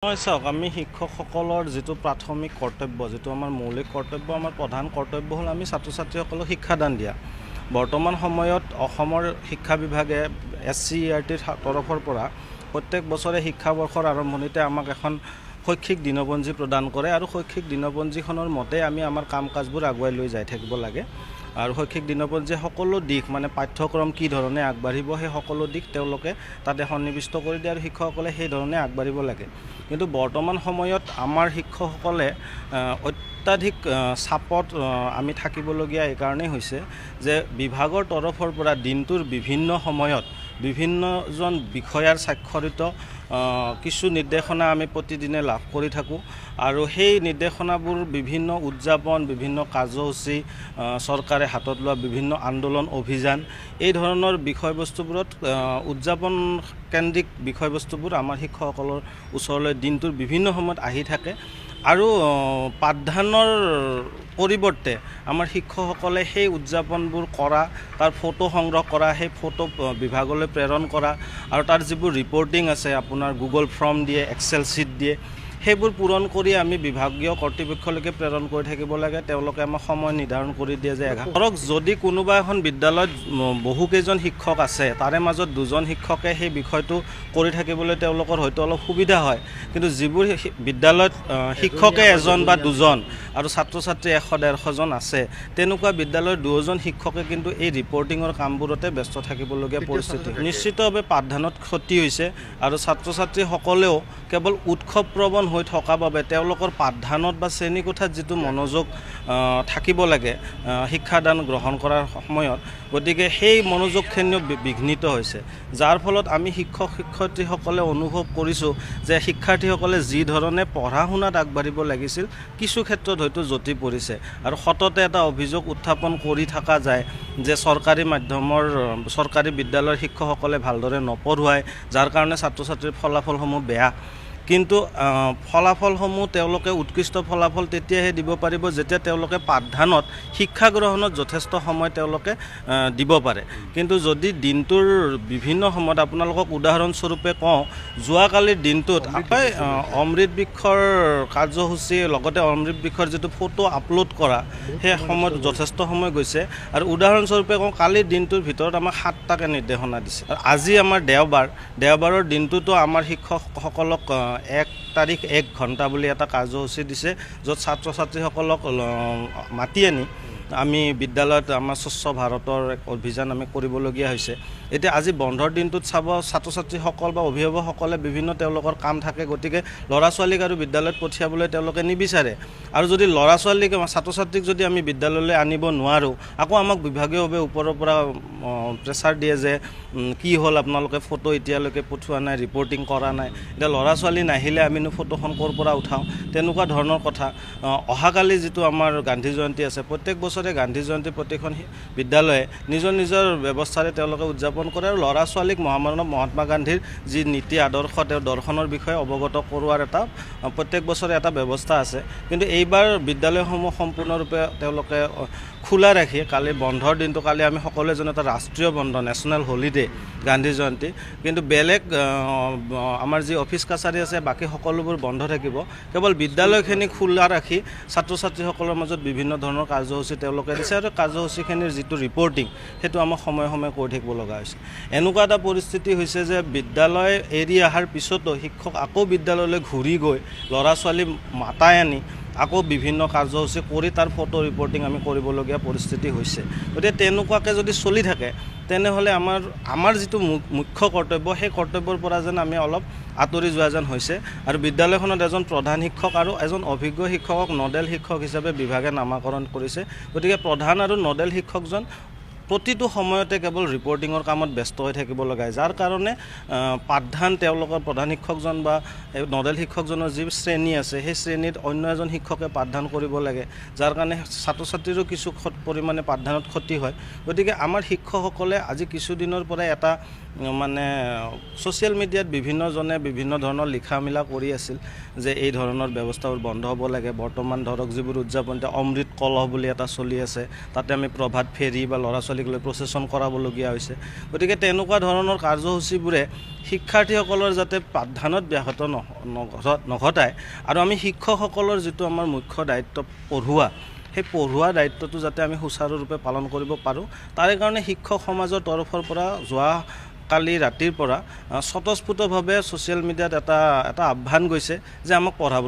হয়, চাওক, আমি শিক্ষকসকলৰ যিটো প্ৰাথমিক কৰ্তব্য, যিটো আমাৰ মৌলিক কৰ্তব্য, আমাৰ প্ৰধান কৰ্তব্য হ'ল আমি ছাত্ৰ ছাত্ৰীসকলক শিক্ষাদান দিয়া। বৰ্তমান সময়ত অসমৰ শিক্ষা বিভাগে এছ চি ই আৰ টিৰ তৰফৰ পৰা প্ৰত্যেক বছৰে শিক্ষাবৰ্ষৰ আৰম্ভণিতে আমাক এখন শৈক্ষিক দিনপঞ্জী প্ৰদান কৰে আৰু শৈক্ষিক দিনপঞ্জীখনৰ মতে আমি আমাৰ কাম কাজবোৰ আগুৱাই লৈ যাই থাকিব লাগে। আৰু শৈক্ষিক দিনপঞ্জীয়ে সকলো দিশ, মানে পাঠ্যক্ৰম কি ধৰণে আগবাঢ়িব, সেই সকলো দিশ তেওঁলোকে তাতে সন্নিৱিষ্ট কৰি দিয়ে আৰু শিক্ষকসকলে সেই ধৰণে আগবাঢ়িব লাগে। কিন্তু বৰ্তমান সময়ত আমাৰ শিক্ষকসকলে অত্যাধিক চাপত আমি থাকিবলগীয়া এইকাৰণেই হৈছে যে বিভাগৰ তৰফৰ পৰা দিনটোৰ বিভিন্ন সময়ত বিভিন্নজন বিষয়াৰ স্বাক্ষৰিত কিছু নিৰ্দেশনা আমি প্ৰতিদিনে লাভ কৰি থাকোঁ আৰু সেই নিৰ্দেশনাবোৰ বিভিন্ন উদযাপন, বিভিন্ন কাৰ্যসূচী, চৰকাৰে হাতত লোৱা বিভিন্ন আন্দোলন অভিযান, এই ধৰণৰ বিষয়বস্তুবোৰত উদযাপন কেন্দ্ৰিক বিষয়বস্তুবোৰ আমাৰ শিক্ষকসকলৰ ওচৰলৈ দিনটোৰ বিভিন্ন সময়ত আহি থাকে আৰু পাঠদানৰ পৰিৱৰ্তে আমাৰ শিক্ষকসকলে সেই উদযাপনবোৰ কৰা, তাৰ ফটো সংগ্ৰহ কৰা, সেই ফটো বিভাগলৈ প্ৰেৰণ কৰা আৰু তাৰ যিবোৰ ৰিপৰ্টিং আছে, আপোনাৰ গুগল ফৰ্ম দিয়ে, এক্সেল শ্বীট দিয়ে, সেইবোৰ পূৰণ কৰি আমি বিভাগীয় কৰ্তৃপক্ষলৈকে প্ৰেৰণ কৰি থাকিব লাগে। তেওঁলোকে আমাক সময় নিৰ্ধাৰণ কৰি দিয়ে যে ধৰক যদি কোনোবা এখন বিদ্যালয়ত বহুকেইজন শিক্ষক আছে, তাৰে মাজত দুজন শিক্ষকে সেই বিষয়টো কৰি থাকিবলৈ তেওঁলোকৰ হয়তো অলপ সুবিধা হয়। কিন্তু যিবোৰ বিদ্যালয়ত শিক্ষকে এজন বা দুজন আৰু ছাত্ৰ ছাত্ৰী 100-150জন আছে, তেনেকুৱা বিদ্যালয়ৰ দুজন শিক্ষকে কিন্তু এই ৰিপৰ্টিঙৰ কামবোৰতে ব্যস্ত থাকিবলগীয়া পৰিস্থিতি। নিশ্চিতভাৱে পাঠদানত ক্ষতি হৈছে আৰু ছাত্ৰ ছাত্ৰীসকলেও কেৱল উৎসৱপ্ৰৱণ হৈ থকা বাবে তেওঁলোকৰ পাঠদানত বা শ্ৰেণীকোঠাত যিটো মনোযোগ থাকিব লাগে শিক্ষাদান গ্ৰহণ কৰাৰ সময়ত, গতিকে সেই মনোযোগখিনিও বিঘ্নিত হৈছে, যাৰ ফলত আমি শিক্ষক শিক্ষয়িত্ৰীসকলে অনুভৱ কৰিছোঁ যে শিক্ষাৰ্থীসকলে যি ধৰণে পঢ়া শুনাত আগবাঢ়িব লাগিছিল কিছু ক্ষেত্ৰত হয়তো যতি পৰিছে। আৰু সততে এটা অভিযোগ উত্থাপন কৰি থকা যায় যে চৰকাৰী মাধ্যমৰ চৰকাৰী বিদ্যালয়ৰ শিক্ষকসকলে ভালদৰে নপঢ়ুৱায়, যাৰ কাৰণে ছাত্ৰ ছাত্ৰীৰ ফলাফলসমূহ বেয়া। কিন্তু ফলাফলসমূহ তেওঁলোকে উৎকৃষ্ট ফলাফল তেতিয়াহে দিব পাৰিব যেতিয়া তেওঁলোকে পাঠদানত, শিক্ষা গ্ৰহণত যথেষ্ট সময় তেওঁলোকে দিব পাৰে। কিন্তু যদি দিনটোৰ বিভিন্ন সময়ত, আপোনালোকক উদাহৰণস্বৰূপে কওঁ, যোৱাকালিৰ দিনটোত অমৃত বৃক্ষৰ কাৰ্যসূচী, লগতে অমৃত বৃক্ষৰ যিটো ফটো আপলোড কৰা, সেই সময়ত যথেষ্ট সময় গৈছে। আৰু উদাহৰণস্বৰূপে কওঁ, কালিৰ দিনটোৰ ভিতৰত আমাক 7টাকে নিৰ্দেশনা দিছে। আৰু আজি আমাৰ দেওবাৰ, দেওবাৰৰ দিনটোতো আমাৰ শিক্ষকসকলক 1 তাৰিখ 1 ঘণ্টা বুলি এটা কাৰ্যসূচী দিছে, য'ত ছাত্ৰ ছাত্ৰীসকলক মাতি আনি আমি বিদ্যালয়ত আমাৰ স্বচ্ছ ভাৰতৰ এক অভিযান আমি কৰিবলগীয়া হৈছে। এতিয়া আজি বন্ধৰ দিনটোত চাব, ছাত্ৰ ছাত্ৰীসকল বা অভিভাৱকসকলে বিভিন্ন তেওঁলোকৰ কাম থাকে, গতিকে ল'ৰা ছোৱালীক আৰু বিদ্যালয়ত পঠিয়াবলৈ তেওঁলোকে নিবিচাৰে। আৰু যদি ল'ৰা ছোৱালীক, ছাত্ৰ ছাত্ৰীক যদি আমি বিদ্যালয়লৈ আনিব নোৱাৰোঁ, আকৌ আমাক বিভাগীয়ভাৱে ওপৰৰ পৰা প্ৰেছাৰ দিয়ে যে কি হ'ল, আপোনালোকে ফটো এতিয়ালৈকে পঠোৱা নাই, ৰিপৰ্টিং কৰা নাই, এতিয়া ল'ৰা ছোৱালী নাহিলে আমিনো ফটোখন ক'ৰ পৰা উঠাওঁ, তেনেকুৱা ধৰণৰ কথা। অহাকালি যিটো আমাৰ গান্ধী জয়ন্তী আছে, প্ৰত্যেক বছৰে গান্ধী জয়ন্তী প্ৰতিখন বিদ্যালয়ে নিজৰ নিজৰ ব্যৱস্থাৰে তেওঁলোকে উদযাপন কৰে আৰু ল'ৰা ছোৱালীক মহামানৱ মহাত্মা গান্ধীৰ যি নীতি আদৰ্শ, তেওঁৰ দৰ্শনৰ বিষয়ে অৱগত কৰোৱাৰ এটা প্ৰত্যেক বছৰে এটা ব্যৱস্থা আছে। কিন্তু এইবাৰ বিদ্যালয়সমূহ সম্পূৰ্ণৰূপে তেওঁলোকে খোলা ৰাখি কালি বন্ধৰ দিনটো, কালি আমি সকলোৱে জানো এটা ৰাষ্ট্ৰীয় বন্ধ, নেশ্যনেল হলিডে গান্ধী জয়ন্তী, কিন্তু বেলেগ আমাৰ যি অফিচ কাছাৰী আছে বাকী সকলোবোৰ বন্ধ থাকিব। কেৱল বিদ্যালয়খিনি খোলা ৰাখি ছাত্ৰ ছাত্ৰীসকলৰ মাজত বিভিন্ন ধৰণৰ কাৰ্যসূচী তেওঁলোকে দিছে আৰু কাৰ্যসূচীখিনিৰ যিটো ৰিপৰ্টিং সেইটো আমাক সময়ে সময়ে কৰি থাকিব লগা হৈছে। এনেকুৱা এটা পৰিস্থিতি হৈছে যে বিদ্যালয় এৰি অহাৰ পিছতো শিক্ষক আকৌ বিদ্যালয়লৈ ঘূৰি গৈ ল'ৰা ছোৱালী মাতাই আনি আকৌ বিভিন্ন কাৰ্যসূচী কৰি তাৰ ফটো ৰিপৰ্টিং আমি কৰিবলগীয়া পৰিস্থিতি হৈছে। গতিকে তেনেকুৱাকৈ যদি চলি থাকে তেনেহ'লে আমাৰ যিটো মুখ্য কৰ্তব্য, সেই কৰ্তব্যৰ পৰা যেন আমি অলপ আঁতৰি যোৱা যেন হৈছে। আৰু বিদ্যালয়খনত এজন প্ৰধান শিক্ষক আৰু এজন অভিজ্ঞ শিক্ষকক নডেল শিক্ষক হিচাপে বিভাগে নামাকৰণ কৰিছে। গতিকে প্ৰধান আৰু নডেল শিক্ষকজন প্ৰতিটো সময়তে কেৱল ৰিপৰ্টিঙৰ কামত ব্যস্ত হৈ থাকিব লগা হয়, যাৰ কাৰণে পাঠদান তেওঁলোকৰ প্ৰধান শিক্ষকজন বা নডেল শিক্ষকজনৰ যি শ্ৰেণী আছে সেই শ্ৰেণীত অন্য এজন শিক্ষকে পাঠদান কৰিব লাগে, যাৰ কাৰণে ছাত্ৰ ছাত্ৰীৰো কিছু পৰিমাণে পাঠদানত ক্ষতি হয়। গতিকে আমাৰ শিক্ষকসকলে আজি কিছুদিনৰ পৰাই এটা মানে ছ'চিয়েল মিডিয়াত বিভিন্নজনে বিভিন্ন ধৰণৰ লিখা মেলা কৰি আছিল যে এই ধৰণৰ ব্যৱস্থাবোৰ বন্ধ হ'ব লাগে। বৰ্তমান ধৰক যিবোৰ উদযাপন, এতিয়া অমৃত কলহ বুলি এটা চলি আছে, তাতে আমি প্ৰভাত ফেৰী বা ল'ৰা ছোৱালীক লৈ প্ৰচেছন কৰাবলগীয়া হৈছে। গতিকে তেনেকুৱা ধৰণৰ কাৰ্যসূচীবোৰে শিক্ষাৰ্থীসকলৰ যাতে পাঠদানত ব্যাহত নঘটায় আৰু আমি শিক্ষকসকলৰ যিটো আমাৰ মুখ্য দায়িত্ব পঢ়োৱা, সেই পঢ়োৱা দায়িত্বটো যাতে আমি সুচাৰুৰূপে পালন কৰিব পাৰোঁ, তাৰে কাৰণে শিক্ষক সমাজৰ তৰফৰ পৰা যোৱা কালি ৰাতিৰ পৰা স্বতঃস্ফূৰ্তভাৱে ছ'চিয়েল মিডিয়াত এটা এটা আহ্বান গৈছে যে আমাক পঢ়াব